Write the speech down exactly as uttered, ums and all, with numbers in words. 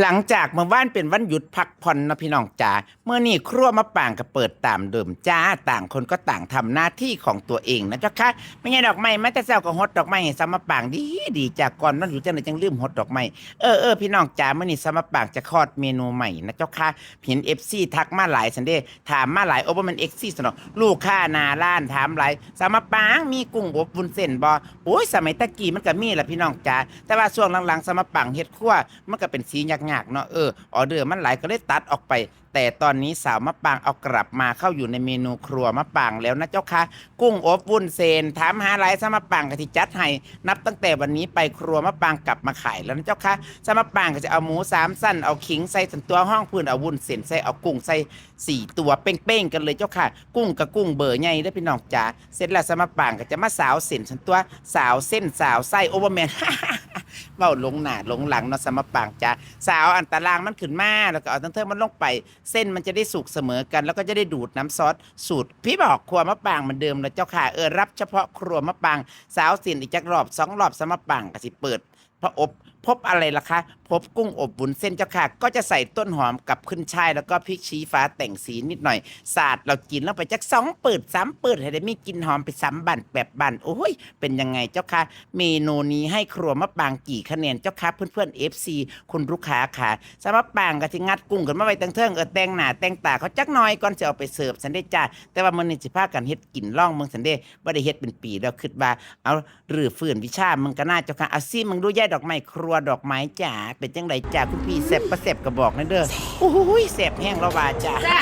หลังจากเมื่อวานเป็นวันหยุดพักผ่อนเนาะพี่น้องจ๋า มื้อนี้ครัวมะปางก็เปิดตามเดิมจ้า ต่างคนก็ต่างทำหน้าที่ของตัวเองนะเจ้าค่ะ แม่ใหญ่ดอกไม้มาแต่เช้าก็หดดอกไม้ให้สาวมะปางดีดีจ้า ก่อนวันหยุดจังได๋จังลืมหดดอกไม้ เออเออพี่น้องจ๋า มื้อนี้สาวมะปางจะคลอดเมนูใหม่นะเจ้าค่ะ เห็น เอฟซี ทักมาหลายซั้นเด้ ถามมาหลาย โอ้ บ่แม่น เอฟซี ซั้นดอก ลูกค้าหน้าร้านถามหลาย สาวมะปางมีกุ้งอบวุ้นเส้นบ่ โอ้ย สมัยตะกี้มันก็มีล่ะพี่น้องจ๋า แต่ว่าช่วงหลังๆ สาวมะปางเฮ็ดครัว มันก็เป็นสียากๆ เนาะ เออ ออเดอร์มันหลายก็เลยตัดออกไป แต่ตอนนี้สาวมะปางเอากลับมาเข้าอยู่ในเมนูครัวมะปางแล้วนะเจ้าค่ะ กุ้งอบวุ้นเส้น ถามหาหลาย สาวมะปางก็สิจัดให้ นับตั้งแต่วันนี้ไปครัวมะปางกลับมาขายแล้วนะเจ้าค่ะ สาวมะปางก็จะเอาหมูสามชั้น เอาขิงใส่ซั้นตั๊ว ฮองพื้น เอาวุ้นเส้นใส่ เอากุ้งใส่ สี่ตัวเป้งๆ กันเลยเจ้าค่ะ กุ้งกับกุ้งเบอร์ใหญ่เด้อพี่น้องจ๋า เสร็จแล้วสาวมะปางก็จะมาซาวเส้นซั้นตั๊ว ซาวเส้นซาวไส้ โอ้ บ่แม่น เว้าหลงหน้าหลงหลังเนาะ สาวมะปางจ๋า ซาวอันตารางมันขึ้นมา แล้วก็เอาตังเทิงมันลงไป เส้นมันจะได้สุกเสมอกัน แล้วก็จะได้ดูดน้ำซอสสูตรพี่บอกครัวมะปางเหมือนเดิมเลยเจ้าค่ะ เออ รับเฉพาะครัวมะปาง ซาวเส้นอีกจักรอบสองรอบ สาวมะปางก็สิเปิด พออบ พบอะไรล่ะคะ พบกุ้งอบวุ้นเส้นเจ้าค่ะ ก็จะใส่ต้นหอมกับขึ้นฉ่าย แล้วก็พริกชี้ฟ้าแต่งสีนิดหน่อย สาดเรากินลงไปจักสองปืดสามปืด ให้ได้มีกลิ่นหอมไปสามบั้นแปดบั้น โอ้ย เป็นยังไงเจ้าค่ะ เมนูนี้ให้ครัวมะปางกี่คะแนนเจ้าค่ะ เพื่อนๆ เอฟซี คุณลูกค้าค่ะ สาวมะปางก็สิงัดกุ้งขึ้นมาไว้ตังเทิง เออ แต่งหน้าแต่งตาเขาจักหน่อยก่อนสิเอาไปเสิร์ฟซั้นเด้จ้า แต่ว่ามื้อนี้สิพากันเฮ็ดกินลองเบิ่งซั้นเด้ บ่ได้เฮ็ดเป็นปีแล้ว คิดว่า เอา รื้อฟื้นวิชามึงก็น่าเจ้าค่ะ เอาซิมมึงดูยายดอกไม้ ครัวดอกไม้จ๋า เป็นจังได๋จ้าคุณพี่ แซ่บบ่แซ่บก็บอกแหน่เด้อ โอ้ย แซ่บแฮงแล้วว่าจ้า จ้า